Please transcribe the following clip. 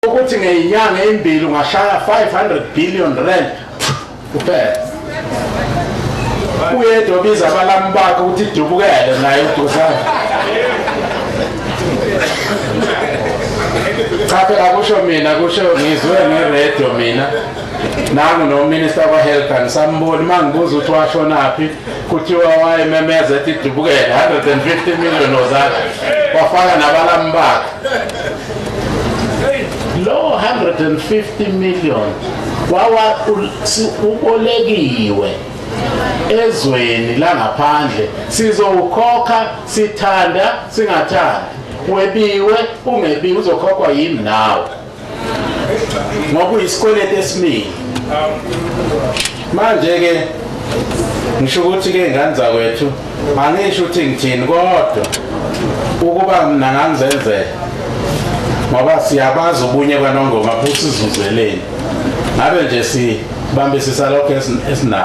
Ukuthi ngeyinyanga ezimbili ungashaya 500 billion rand kuphela. Uyedwa obiza abalamu bakhe ukuthi idubukele naye uduzane. Cha phela kusho mina, kusho ngizwe nge-radio mina. Nangu no-minister wa-health angisamboni, uma ngibuza ukuthi washonaphi kuthiwa wayememeza ethi idubukele 150 million ozana, wafaka nabalamu bakhe. Lo 150 million wawa ubolekiwe ezweni langaphandle, sizowukhokha sithanda singathandi, webiwe ungebiwe uzokhokhwa yimi nawe ngoba uyisikweletu esimile. Manje ke ngisho ukuthi ke ngane zakwethu, angisho ukuthi ngithini, kodwa ukuba mina ngangizenzela, ngoba siyabazi ubunye kwaNongoma busizuzeleni, ngabe nje sibambisisa lokho esinako.